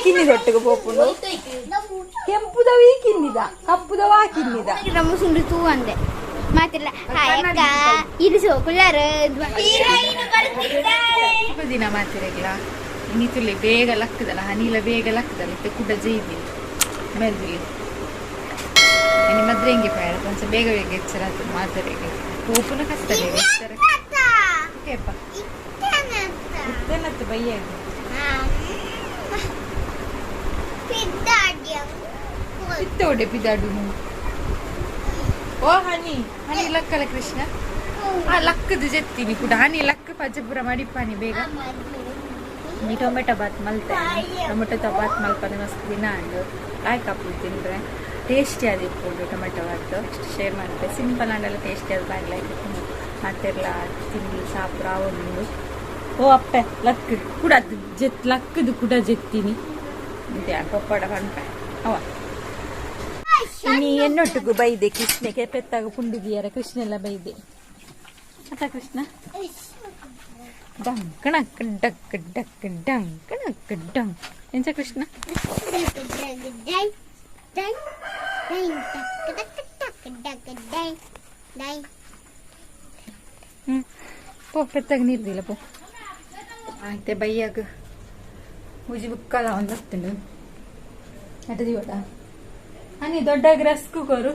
ಕಿನ್ನಿದೊಟ್ಟಿಗೆ ಪೋಪುಂಡು. ಕೆಂಪುದವ ಈ ಕಿನ್ನಿದ, ಕಪ್ಪುದವ ಆ ಕಿನ್ನಿದ. ನಮ್ಮ ಸುಂಡು ತೂ ಅಂದೆ ಮಾತಿಲ್ಲ. ಹಾಯ್ ಅಕ್ಕ, ಇದು ಸೋಕುಲ್ಲಾರ. ದಿನ ಮಾತಿರಗ್ಲ ಇನಿ ತುಲೆ ಬೇಗ ಲಕ್ಕದಲ್ಲ, ಹನಿಲ ಬೇಗ ಲಕ್ಕದಲ್ಲ. ಇತ್ತೆ ಕುಡ ಜೈದಿ ಮೇಲ್ದಿಲಿ ಇನಿ ಮದ್ರೆ ಹೆಂಗೆ ಪೇಡ ಕೊಂಚ ಬೇಗ ಬೇಗ ಎಚ್ಚರ ಆತು. ಮಾತಿರೆಗೆ ಪೋಪುನ ಕಷ್ಟ, ಬೇಗ ಎಚ್ಚರ. ಓಕೆಪ್ಪ, ಇತ್ತೇನತ್ತು ಬಯ್ಯಾಗ. ಇತ್ತೋಡೆ ಪಿದಾಡುನು. ಓ ಹನಿ, ಹನಿ ಲಕ್ಕಲ ಕೃಷ್ಣ. ಆ ಲಕ್ಕದು ಜೆತ್ತೀನಿ ಕೂಡ. ಹನಿ ಲಕ್ಕ ಪಜಪುರ ಮಡಿಪಾನಿ ಬೇಗ. ನೀ ಟೊಮೆಟೊ ಬಾತ್ ಮಲ್ತೆ. ಟೊಮೆಟೊ ಬಾತ್ ಮಲ್ಪನೆ ಮಸ್ತ್ ದಿನ ಅಂಡು. ಲಾಯ್ಕ್ ಆಪುಂಡು ತಿಂದ್ರೆ. ಟೇಸ್ಟಿ ಆದಿಪ್ಪುಂಡು ಟೊಮೆಟೊ ಬಾತ್. ನೆಕ್ಸ್ಟ್ ಶೇರ್ ಮಾಡ್ತೆ. ಸಿಂಪಲ್ ಆಂಡಲ ಟೇಸ್ಟಿ ಆದ್ ಬಾರಿ ಲೈಕ್. ಮಾತೆರ್ಲ ತಿಂಡಿ ಸಾಪುರ ಆವೊಂದುಂಡು. ಓ ಅಪ್ಪೆ, ಲಕ್ ಕುಡ ಜೆತ್, ಲಕ್ಕದು ಕುಡ ಜೆತ್ತೀನಿ ಪಪ್ಪಾಡ ಪನ್ಪೆ ಅವ. ಇನಿ ಎನ್ನೊಟ್ಟಿಗೂ ಬೈದೆ ಕೃಷ್ಣಕ್ಕೆ ಪೆತ್ತಾಗ ಪುಂಡುದಿಯರ. ಕೃಷ್ಣೆಲ್ಲ ಬೈದೆ ಅತ್ತ ಕೃಷ್ಣ. ಡಂಕ್ ಡಕ್ ಡಕ್ ಡಕ್ ಡಂಕ್ ಡಕ್ ಡಂಕ್. ಎಂಚ ಕೃಷ್ಣ? ಹ್ಮ್, ಪೋ, ಪೆತ್ತಾಗ ನೀರ್ದಿಲ್ಲ ಪೋ. ಆಯ್ತೆ ಬೈಯಾಗ ಉಜಿ ಬುಕ್ಕದ ಒಂದು ಹತ್ತುಂಡು ಅಟದಿವಡ. ಅನಿ ದೊಡ್ಡ ರಸ್ಕು ಕೊರು.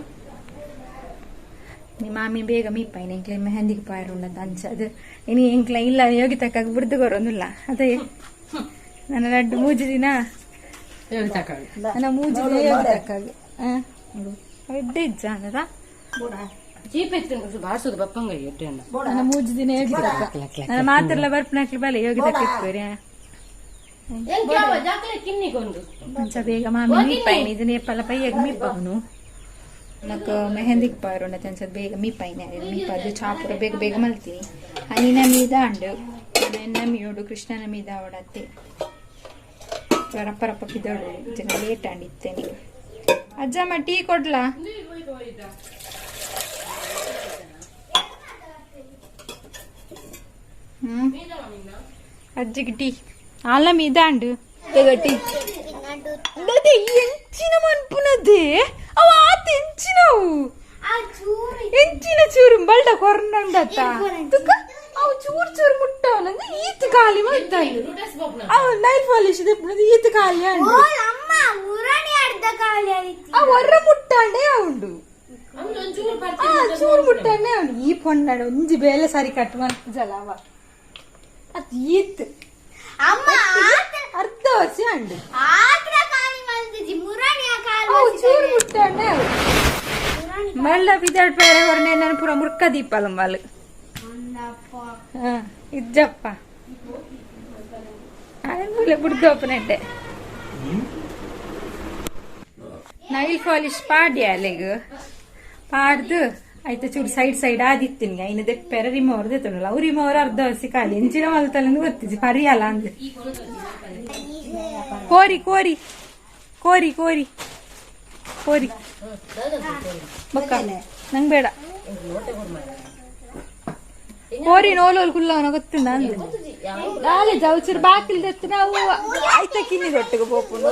ನಿಮ್ಮ ಮಾಮಿ ಬೇಗ ಮೀಪಾಯಿನ ಎಂಕ್ಲೆ ಮೆಹಂದಿಗೆ ಪಾಯರುಂಡಂತ ಅಂಚ. ಅದು ಇನಿ ಎಂಕ್ಲ ಇಲ್ಲ ಯೋಗಿ ತಕ್ಕಾಗ ಬುಡ್ದು ಕೊರೊಂದಿಲ್ಲ. ಅದೇ ನನ್ನ ಲಡ್ಡು ಮೂಜಿ ದಿನ, ನನ್ನ ಮೂಜಿ ದಿನ ಯೋಗಿ ತಕ್ಕಾಗ ಎಡ್ಡೆ ಇಜ್ಜ ಅನ್ನದ. ನನ್ನ ಮೂಜಿ ದಿನ ಯೋಗಿ ತಕ್ಕ. ನನ್ನ ಮಾತೆಲ್ಲ ಬರ್ಪನಾಕ್ಲಿ ಬಲೆ ಯೋಗಿ ತಕ್ಕ ಇಪ್ಪುರಿ. ಅಂಚ ಬೇಗ ಮಾಮಿ ಮೀಪಾಯಿನ ಇದನ್ನ ಏಪಲ್ಲ ಪೈಯಾಗ ಮೀಪವನು. నాకు ಮೆಹಂದಿಗೆ ಪಾರುಂಡ ಅನ್ಸದ್ ಬೇಗ ಮೀಪಾಯಿನ. ಮೀಪಾದು ಚಾಪುರ ಬೇಗ ಬೇಗ ಮಲ್ತೀನಿ. ಹನಿನ ಮೀದ ಅಂಡು ಎನ್ನ ಮೀಯೋಡು ಕೃಷ್ಣನ ಮೀದ ಅವಡತ್ತೆ. ರಪ್ಪ ರಪ್ಪ ಪಿದಳು ಜನ ಲೇಟ್ ಅಂಡಿತ್ತೇನೆ. ಅಜ್ಜಮ್ಮ, ಟೀ ಕೊಡ್ಲಾ? ಹ್ಮ್, ಅಜ್ಜಿಗೆ ಟೀ ಅಲ್ಲ ಮೀದ ಅಂಡು ಟೀ. ಅದೇ ಎಂಚಿನ ಮನ್ಪುನದೇ ಅವ ಆತ ಎಂಚಿನವು ಎಂಚಿನ ಚೂರು ಬಲ್ಡ ಕೊರ್ನಂಡತ್ತ ತುಕ. ಅವು ಚೂರು ಚೂರು ಮುಟ್ಟವನಂದ್ರೆ ಈತ ಖಾಲಿ ಮಾಡ್ತಾನೆ ಅವು. ನೈಲ್ ಪಾಲಿಶ್ ದೆಪ್ಪುನದು ಈತ ಖಾಲಿ ಅಂಡು. ಅಮ್ಮ, ಮುರಣಿ ಅರ್ಧ ಖಾಲಿ ಆಯ್ತು. ಆ ಒರ್ರ ಮುಟ್ಟಾಂಡೆ ಉಂಡು. ಆ ಚೂರು ಮುಟ್ಟಾಂಡೆ ಉಂಡು. ಈ ಪೊಣ್ಣಡ ಒಂಜಿ ಬೇಲೆ ಸರಿ ಕಟ್ ಮಲ್ಪುಜಲ ಅವ. ಅತ್ ಈತ್ ಅಮ್ಮ, ಅರ್ಧ ವರ್ಷ ಅಂಡು. ಆತ್ರ ಖಾಲಿ ಮಲ್ತಿಜಿ ಮುರಣಿ ಆ ಕಾಲು. ಅವು ಚೂರು ಮುಟ್ಟಾಂಡೆ ಅವು. ಮಲ್ಲ ಬಿದಾಡ್ ಬೇರೆ ಹೊರನೆ ನಾನು ಪೂರ ಮುರ್ಕ ದೀಪಾಲ ಮಲ್. ಇಜ್ಜಪ್ಪ, ಮೂಲೆ ಬುಡ್ದು ನೆಟ್ಟೆ. ನೈಲ್ ಪಾಲಿಶ್ ಪಾಡ್ಯ ಅಲೆಗ್ ಪಾಡ್ದು ಆಯ್ತು. ಚೂರು ಸೈಡ್ ಸೈಡ್ ಆದಿತ್ತಿನ ಐನ ದೆಪ್ಪೆರ ರಿಮೋವರ್ ದೆತ್ತೊಂಡಲ್ಲ. ಅವು ರಿಮೋವರ್ ಅರ್ಧ ವರ್ಷ ಖಾಲಿ. ಎಂಚಿನ ಮಲ್ತಲಂದು ಗೊತ್ತಿಜಿ ಪರಿಯಲ್ಲ ಅಂದ್. ಕೋರಿ ಕೋರಿ ಕೋರಿ ಕೋರಿ ಕೋರಿ ಬಕ್ಕ. ನಂಗೆ ಬೇಡ ಕೋರಿ. ನೋಲೋಲ್ ಕುಲ್ಲವನ ಗೊತ್ತಿಲ್ಲ ಅಂದು. ದಾಲೆ ಜೌಚೂರು ಬಾಕಿಲ್ ದೆತ್ತು ನಾವು ಆಯ್ತ ಕಿನ್ನಿದೊಟ್ಟಿಗೆ ಪೋಪುಂಡು.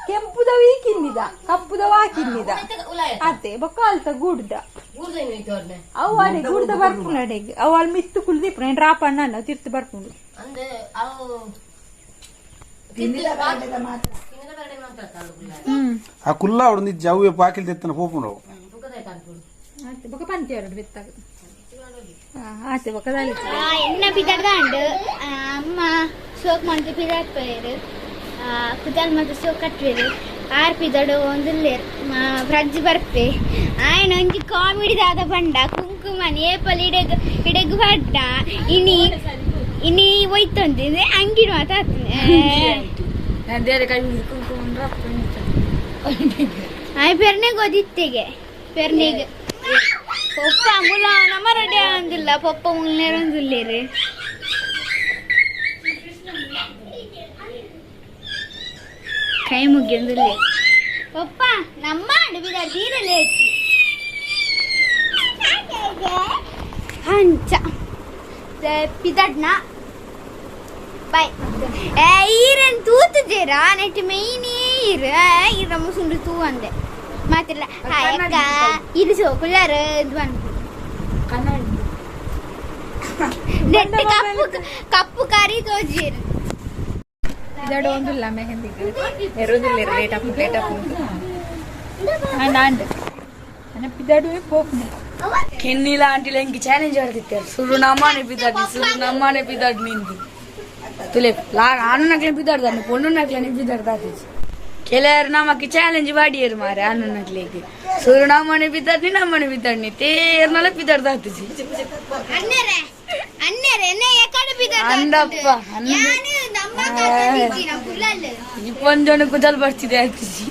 ಕೆಂಪುದವ ಈ ಕಿನ್ನಿದ, ಕಪ್ಪುದವ ಆ ಕಿನ್ನಿದ. ಅತ್ತೆ ಬೊಕ್ಕ ಅಲ್ತ ಗೂಡ್ದ ಅವು ಅಡೆ ಗೂಡ್ದ ಬರ್ಪುಂಡು. ಅಡೆಗ್ ಅವು ಅಲ್ಲಿ ಮಿತ್ತು ಕುಲ್ದಿಪ್ಪುಂಡು. ಏನ್ ರಾಪಣ್ಣ ಅನ್ನ ತಿರ್ತು ಬರ್ಪುಂಡು. ಹ್ಮ್. ಆ ಕುಲ್ಲ ಅವಡು ಜವ್ವೆ ಬಾಕಿಲ್ ತೆತ್ತನ ಪೋಪುಂಡು. ಆತೆ ಬೊಕ್ಕ ಪಂತಿ ಎರಡು ಬಿತ್ತಾಗ ಆತೆ ಬೊಕ್ಕ ದಾಲೆ. ಎನ್ನ ಪಿದಾಡ್ದಾಂಡು. ಅಮ್ಮ ಸೋಕ್ ಮಂತು ಪಿದಾಡ್ಪೇರು, ಕುಜಾಲ್ ಮಂತು ಸೋಕ್ ಕಟ್ವೇರು. ಆರ್ ಪಿದಾಡು ಒಂದುಲ್ಲೇರು ಫ್ರಜ್ ಬರ್ಪೆ. ಆಯನ ಒಂಜಿ ಕಾಮಿಡಿ ದಾದ ಪಂಡ, ಕುಂಕುಮನ್ ಏಪಲ್ ಇಡೆಗ್ ಇಡೆಗ್ ಪಡ್ಡ ಇನಿ ಇನಿ ಒಯ್ತೊಂದು ಅಂಗಿಡು ಮಾತಾಡ್ತೀನಿ. ಆಯ್ ಪೆರ್ನೆಗ್ ಓದಿತ್ತೆಗೆ ಪೆರ್ನೆಗ್. ಪೊಪ್ಪ ಮುಲ ನಮ್ಮ ರೆಡಿ ಆಂದಿಲ್ಲ. ಪೊಪ್ಪ ಮುಲ್ನೇರೊಂದುಲ್ಲೇರು. ಕೈ ಮುಗಿಯೊಂದುಲ್ಲೆ ಪೊಪ್ಪ. ನಮ್ಮ ಅಡುಬಿದ ತೀರಲೇಟಿ ಅಂಚ ಪಿದಡ್ನ. ಬಾಯ್. ಈರನ್ ತೂತುಜೇರಾ ನೆಟ್ ಮೇಯ್ನ್ ಈರ್ ಈರ ಮುಸುಂಡು ತೂ ಅಂದೆ ಮಾತಿಲ್ಲ. ಹಾಯ್ ಅಕ್ಕ, ಇದು ಸೋಕುಲ್ಲಾರ ಇದು ನೆಟ್ ಕಪ್ಪು ಕಪ್ಪು ಕರಿ ತೋಜಿರ್. ಇದಡ ಒಂದುಲ್ಲ ಮೆಹಂದಿ ಎರುದಿಲ್ಲ. ಲೇಟ್ ಅಪ್, ಲೇಟ್ ಅಪ್ and ಅನ್ನ ಪಿದಾಡುವೆ ಪೋಪ್ನೆ. ಕೆನ್ನಿಲ ಆಂಟಿಲ ಇಂಕಿ ಚಾಲೆಂಜ್ ಆಡ್ತಿತ್ತಾರೆ. ಸುರು ನಮ್ಮನೆ ಬಿದ್ದಾಡ್ನಿ, ಸುರು ನಮ್ಮನೆ ಬಿದ್ದಾಡ್ ನಿಂದಿ ತುಲೆ ಲಾ ಆನು ನಕ್ಲೆ ಬಿದ್ದಾಡ್ದಾನೆ, ಪೊಣ್ಣು ನಕ್ಲೆ ಬಿದ್ದಾಡ್ದಾತಿಜಿ. ಕೆಲವರು ನಮಕ್ಕೆ ಚಾಲೆಂಜ್ ಬಾಡಿಯರು ಮಾರೆ. ಆನು ನಕ್ಲೆಗೆ ಸುರು ನಮ್ಮನೆ ಬಿದ್ದಾಡ್ನಿ, ನಮ್ಮನೆ ಬಿದ್ದಾಡ್ನಿ ತೇರ್ನಲ್ಲ ಬಿದ್ದಾಡ್ದಾತಿಜಿ. ಅಣ್ಣರೇ, ಅಣ್ಣರೇ, ಎನ್ನ ಎಕಡೆ ಬಿದ್ದಾಡ್ದ? ಅಂದಪ್ಪ, ಅಂದ. ಯಾನು ನಮ್ಮ ಕಾತದಿಜ್ಜಿ ನಾ ಕುಲ್ಲಲ್. ಇಪ್ಪೊಂದು ಕುದಲ್ ಬರ್ತಿದೆ ಆತಿಜಿ.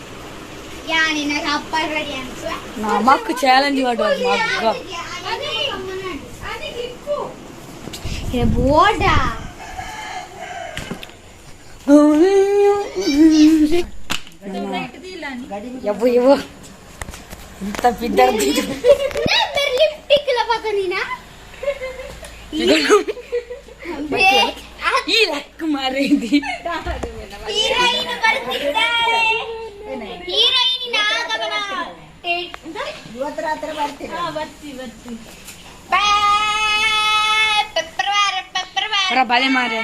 ಯಾನಿನ ಅಪ್ಪ ರೆಡಿ ಅನ್ಸುವ. ನಮಕ್ ಚಾಲೆಂಜ್ ಮಾಡುವ ಮಗ್ಗ. ಬೋಡಾ. ಯವ್ವ ಯವ್ವ, ಇಂತ ಬಿದ್ದಾಡ್ತಿದ್ರು. ಲಿಪ್ಟಿಕ್ ಲಪಕ ನೀನಾ. ಈ ಲಕ್ ಮಾರೇದಿ. ಹೀರೋಯಿನ್ ಬರ್ತಿದ್ದಾಳೆ, ಹೀರೋಯಿನ್ ಆಗಮನ. ಪರ ಬಲೆ ಮಾರೆ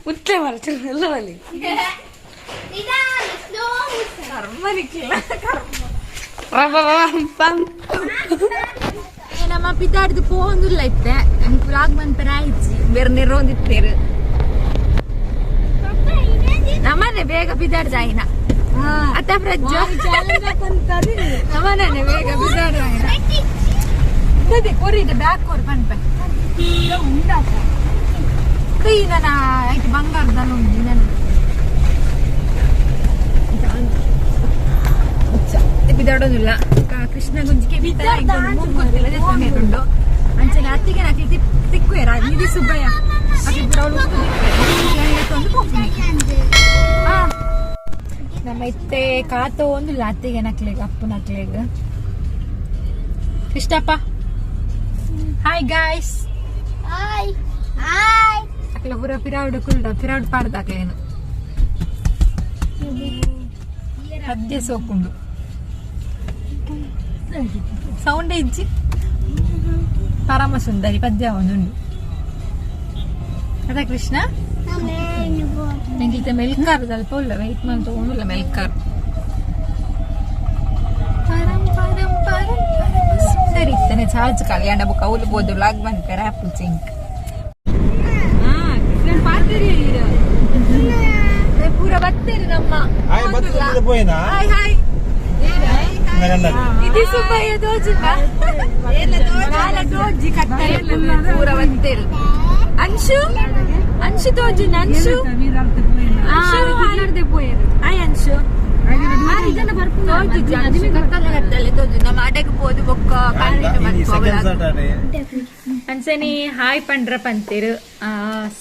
ಉತ್ತೇ ಮಾರ ಎಲ್ಲ ಬಲಿ. ನಿಧಾನ, ಸ್ಲೋ. ಕರ್ಮನಿಕ್ಕಿಲ್ಲ. ಪಂ. ನಮ್ಮ ಪಿದಾಡ್ದು ಪೋಂದುಲ್ಲ ಇತ್ತೆ. ಅಂಕ್ ವ್ಲಾಗ್ ಮನ್ಪೆರ ಆಯ್ಚಿ. ಬೇರೆ ನೆರೋಂದಿತ್ತೇರು. ನಮ್ಮನೆ ಬೇಗ ಬಿದಾಡ್ದ ಆಯ್ನ ಅತ್ತ ಪ್ರಜ್ಜು, ನಮ್ಮನೆ ಬೇಗ ಬಿದಾಡ್ದ ಆಯ್ನ. ಅದೇ ಕೊರಿದೆ ಬ್ಯಾಕ್ ಕೊರ್ ಪನ್ಪೆ ಕೈ. ನನ್ನ ಐಟ್ ಬಂಗಾರದಲ್ಲ ಉಂಟು ನನ್ನ ಬಿದಾಡೋದಿಲ್ಲ. ಕೃಷ್ಣ ಗುಂಜಿಗೆ ಮೂಗುತ್ತಿಲ್ಲ ಅಂಚನೆ ಅತ್ತಿಗೆ ನಾಕಿ ತಿಕ್ಕುವೇರ ನಿಧಿ ಸುಬ್ಬಯ್ಯ ಅಕ್ಕಿ ಪೂರ ಅವಳು ಉಪ್ಪು ಪೋಪುನಿ. ನಮ್ಮ ಇತ್ತೆ ಕಾತ ಒಂದಿಲ್ಲ ಅತ್ತಿಗೆ ನಕ್ಲೆಗ್ ಅಪ್ಪು ನಕ್ಲೆಗ್. Krishnappa, hi guys. Hi hi. ಅಕ್ಲ ಪೂರ ಪಿರಾವುಡು ಕುಲ್ಡ ಪಿರಾವುಡು ಪಾಡ್ದಾಕ್ಲೇನು ಪದ್ಯ ಸೋಕುಂಡು ಸೌಂಡ್ ಇಜ್ಜಿ. ಪರಮ ಸುಂದರಿ ಪದ್ಯ ಒಂದುಂಡು ಅದ ಕೃಷ್ಣ. ಎಂಕಿತ ಮೆಲ್ಕಾರ್ ಸ್ವಲ್ಪ ಉಲ್ಲ ವೆಯ್ಟ್ ಮಂತ ಉಂಡುಲ್ಲ ಮೆಲ್ಕಾರ್. ಪರಂ ಪರಂ ಪರಂ ಪರಮ ಸುಂದರಿ. ಇತ್ತನೆ ಚಾರ್ಜ್ ಖಾಲಿ ಅಂಡ ಬೊಕ ಅವ್ಲು ಬೋದು ವ್ಲಾಗ್ ಮನ್ಪೆರ ಆಪು ಚಿಂಕ್. ಕೃಷ್ಣನ್ ಪಾತೆರಿ ಪೂರ ಬತ್ತೇರಿ ನಮ್ಮ. ಹಾಯ್ ಬರ್ತದೆ ಪೋಯಿನಾ. Hi hi. ಇದು ಸುಬ್ಬಯ್ಯ ದೋಜಿ ದೋಜಿ ಕತ್ತಲೆ ಪೂರ ಬತ್ತೇರಿ. ಅಂಶು, ಅಂಶು ತೋಜು. ಅಂಶು, ಹಾಯ್ ಅಂಶು. ತೋಜು ಅಂಶು ಕತ್ತಲೆ ಕತ್ತಲೆ ತೋಜು. ನಮ್ಮ ಅಡೆಗೆ ಪೋದು ಬೊಕ್ಕ ಕಂಟಿನ್ಯೂ. Second Saturday. ಅಂಚನೆ ಹಾಯ್ ಪಂಡ್ರ ಪಂತೇರು.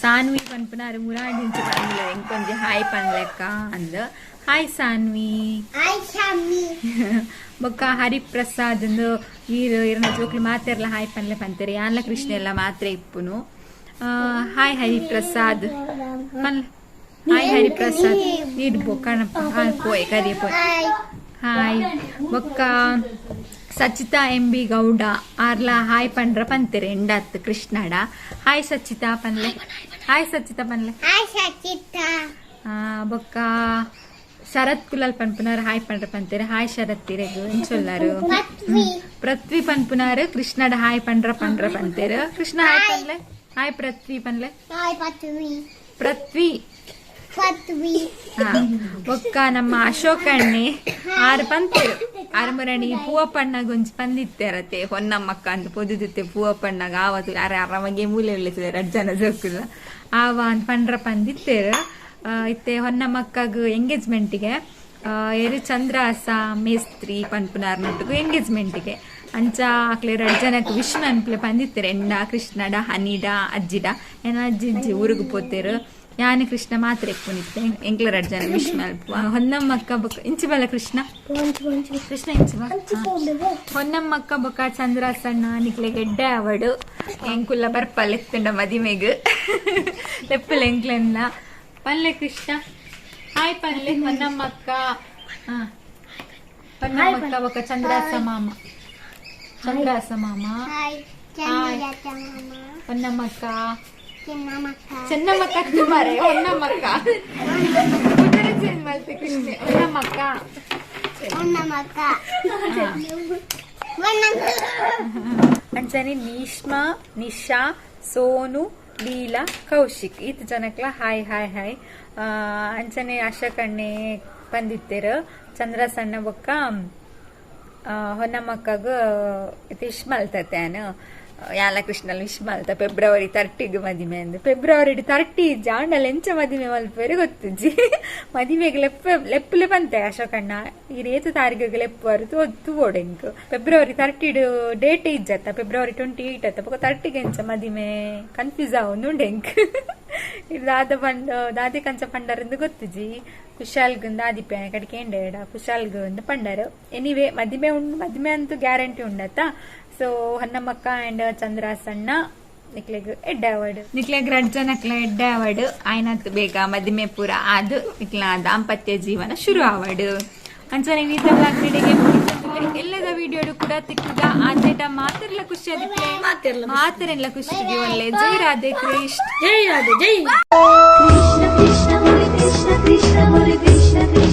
ಸಾನ್ವಿ ಪನ್ಪುನಾರು ಮುರಾడింಚ ಪಂಡ್ಲ ಎಂಕೊಂಜಿ ಹಾಯ್ ಪನ್ಲೆಕ್ಕ ಅಂದ್. ಹಾಯ್ ಸಾನ್ವಿ. ಹಾಯ್ ಶಾಮಿ. ಬೊಕ್ಕ ಹರಿಪ್ರಸಾದ್ ಅಂದು ಈರು ಇರನ ಜೋಕ್ಲು ಮಾತೆರ್ಲ ಹಾಯ್ ಪನ್ಲೆ ಪಂತೇರು. ಯಾನ್ಲ ಕೃಷ್ಣ ಎಲ್ಲ ಮಾತ್ರೆ ಇಪ್ಪುನು. ಹಾಯ್ ಹರಿಪ್ರಸಾದ್ ಪನ್ಲೆ. ಹಾಯ್ ಹರಿಪ್ರಸಾದ್. ನೀಡ್ ಬೊಕ್ಕಣಪ್ಪ ಪೋಯ್ ಕರಿಯ ಪೋಯ್. ಹಾಯ್. ಹಾಯ್. ಬೊಕ್ಕ ಸಚಿತಾ ಎಂ ಬಿ ಗೌಡ ಆರ್ಲ ಹಾಯ್ ಪಂಡ್ರ ಪಂತೆರೆ ಎಂಡಾತ್ ಕೃಷ್ಣಡ. ಹಾಯ್ ಸಚಿತಾ ಪನ್ಲೆ, ಹಾಯ್ ಸಚಿತಾ ಪನ್ಲೆ. ಹಾಯ್ ಸಚಿತಾ. ಬೊಕ್ಕ ಶರತ್ ಕುಲಾಲ್ ಪನ್ಪುನಾರ್ ಹಾಯ್ ಪಂಡ್ರ ಪಂತೆರೆ. ಹಾಯ್ ಶರತ್ ತಿರೆಗು ಎಂಚೊಲ್ಲಾರು? ಪತ್ವಿ. ಪೃಥ್ವಿ ಪನ್ಪುನಾರು ಕೃಷ್ಣಡ ಹಾಯ್ ಪಂಡ್ರ ಪಂಡ್ರ ಪಂತೇರು. ಕೃಷ್ಣ ಹಾಯ್ ಪನ್ಲೆ, ಹಾಯ್ ಪೃಥ್ವಿ ಪನ್ಲೆ. ಹಾಯ್ ಪತ್ವಿ. ಪೃಥ್ವಿ. ಪತ್ವಿ. ಹಾ, ಬೊಕ್ಕ ನಮ್ಮ ಅಶೋಕ್ ಅಣ್ಣೆ ಆರು ಪಂತೇರು ಅರಮರಣಿ ಪೂವಪ್ಪಣ್ಣ ಗುಂಜಿ ಪಂದಿತ್ತೇರತೆ ಹೊನ್ನಮ್ಮಕ್ಕ ಅಂತ ಪೊದುದಿತ್ತೆ ಪೂವಪ್ಪಣ್ಣಗ ಆವತ್ತು ಅರೆ ಅರಮಗೆ ಮೂಲೆ ಉಳ್ಳಿಸಿದೆ ರಡ್ ಜನ ಜೋಕುಲ್ಲ ಆವ ಅಂತ ಪಂಡ್ರ ಪಂದಿತ್ತೇರು. ಇತ್ತೆ ಹೊನ್ನಮ್ಮಕ್ಕಗ್ ಎಂಗೇಜ್ಮೆಂಟಿಗೆ ಎರು ಚಂದ್ರಾಸ ಮೇಸ್ತ್ರಿ ಪನ್ಪುನಾರ್ ನೊಟ್ಟುಗು ಎಂಗೇಜ್ಮೆಂಟಿಗೆ. ಅಂಚ ಅಕ್ಲೆ ರಡ್ ಜನಕ್ಕೆ ವಿಶ್ ಮನ್ಪುಲೆ ಪಂದಿತ್ತೇರು. ಎಂಡ ಕೃಷ್ಣಡ ಹನಿಡ ಅಜ್ಜಿಡ ಏನ ಅಜ್ಜಿ ಇಜ್ಜಿ ಊರುಗು ಪೋತೇರು. ಯಾನ್ ಕೃಷ್ಣ ಮಾತ್ರ ಎಪ್ಪುನಿತ್ತೆ ಎಂಕ್ಲ ರಡ್ಡ್ ಜನ ವಿಶ್ ಮಲ್ಪುವ ಹೊನ್ನಮ್ಮಕ್ಕ ಬೊಕ್ಕ ಇಂಚಿ ಬಲ ಕೃಷ್ಣ. ಕೃಷ್ಣ ಇಂಚಿ ಬಾ. ಹೊನ್ನಮ್ಮಕ್ಕ ಬೊಕ್ಕ ಚಂದ್ರ ಸಣ್ಣ ನಿಕ್ಲೆಗ್ ಎಡ್ಡೆ ಆವಡು. ಎಂಕುಲ್ಲ ಬರ್ಪ ಲೆತ್ತುಂಡ ಮದಿಮೆಗ್ ಲೆಪ್ಪುಲ ಎಂಕ್ಲೆನ್ನ. ಪಲ್ಲೆ ಕೃಷ್ಣ ಹಾಯ್ ಪಲ್ಲೆ. ಹೊನ್ನಮ್ಮಕ್ಕ, ಹೊನ್ನಮ್ಮಕ್ಕ ಬೊಕ್ಕ ಚಂದ್ರಾಸ ಮಾಮ, ಚಂದ್ರಾಸ ಮಾಮ. ಹಾಯ್ ಚಂದ್ರ. ಹೊನ್ನಮ್ಮಕ್ಕ. ಚೆನ್ನಮ್ಮಕ್ಕ. ಚೆನ್ನಮ್ಮಕ್ಕ ಮಾರೆ, ಹೊನ್ನಮ್ಮಕ್ಕ ಚೇಂಜ್ ಮಲ್ತೆ ಕೃಷ್ಣೆ. ಹೊನ್ನಮ್ಮಕ್ಕ. ಹೊನ್ನಮ್ಮಕ್ಕ. ಅಂಚನೆ ನೀಷ್ಮಾ, ನಿಶಾ, ಸೋನು, ಲೀಲಾ, ಕೌಶಿಕ್ ಈತ್ ಜನಕ್ಲ ಹಾಯ್ ಹಾಯ್ ಹಾಯ್. ಅಂಚನೆ ಆಶಾ ಕಣ್ಣೆ ಪಂದಿತ್ತೇರು ಚಂದ್ರ ಸಣ್ಣ ಬೊಕ್ಕ ಹೊನ್ನಮ್ಮಕ್ಕಗ್ ವಿಶ್ ಮಲ್ತತೆ. ಆನ್ ಯಾಲ ಕೃಷ್ಣಲ್ ವಿಶ್ ಮಲ್ತ ಫೆಬ್ರವರಿ 30ಗ್ ಮದಿಮೆ ಅಂದ್. ಫೆಬ್ರವರಿ 30 ಜಾಂಡಲ್ ಎಂಚ ಮದಿಮೆ ಮಲ್ಪೆರೆ ಗೊತ್ತುಜ್ಜಿ. ಮದಿಮೆಗ್ ಲೆಪ್ಪ ಲೆಪ್ಪುಲೆ ಪಂತೆ ಅಶೋಕಣ್ಣ, ಈ ರೇತು ತಾರೀಖಿಗೆ ಲೆಪ್ಪುವರು ತೂವೊಡು ಎಂಕ್. ಫೆಬ್ರವರಿ 30 ಡೇಟ್ ಇಜ್ಜತ್ತ, ಫೆಬ್ರವರಿ 28 ಅತ್ತ, ಬೊಕ 30ಗೆ ಎಂಚ ಮದಿಮೆ? ಕನ್ಫ್ಯೂಸ್ ಆವೊಂದುಂಡು ಎಂಕ್. ಇದು ದಾದ ಪಂಡ ದಾದೆ ಕಂಚ ಪಂಡರಂದು ಗೊತ್ತುಜ್ಜಿ. ಕುಶಾಲ್ಗ್ ದಾದಿಪ್ಪೆ ಕಡೆ ಕೇಂಡ ಕುಶಾಲ್ಗ್ ಅಂದ್ ಪಂಡರು. ಎನಿವೆ ಮದಿಮೆ ಉಂಡು, ಮದಿಮೆ ಅಂತೂ ಗ್ಯಾರಂಟಿ ಉಂಡತ್ತ. ಸೊ ಹೊನ್ನಮ್ಮಕ್ಕ ಅಂಡ್ ಚಂದ್ರ ಸಣ್ಣ ನಿಕ್ಲೆಗ್ ಎಡ್ಡೆ ಅವಾರ್ಡ್. ನಿಕ್ಲೆಗ್ ರಡ್ಡ್ ಜನಕ್ಲ ಎಡ್ಡೆ ಅವಾರ್ಡ್. ಆಯ್ನತ್ ಬೇಗ ಮದಿಮೆ ಪೂರ ಆದ್ ನಿಕ್ಲ ದಾಂಪತ್ಯ ಜೀವನ ಶುರು ಆವಡ್. ಅಂಚನೆ ನೀತ ಎಲ್ಲದ ವಿಡಿಯೋಡು ಕೂಡ ತಿಕ್ಕುದ. ಆತೇಟ ಮಾತೆರ್ಲ ಖುಷಿ ಆದಿತ್ತೆ. ಮಾತೆರ್ಲ. ಮಾತೆರೆಲ್ಲ ಖುಷಿ ಒಳ್ಳೆ. ಜೈ ರಾಧೆ ಕೃಷ್ಣ. ಜೈ ರಾಧೆ ಜೈ. ಕೃಷ್ಣ ಕೃಷ್ಣ ಮುರಿ ಕೃಷ್ಣ ಕೃಷ್ಣ ಮುರಿ ಕೃಷ್ಣ ಕೃಷ್ಣ.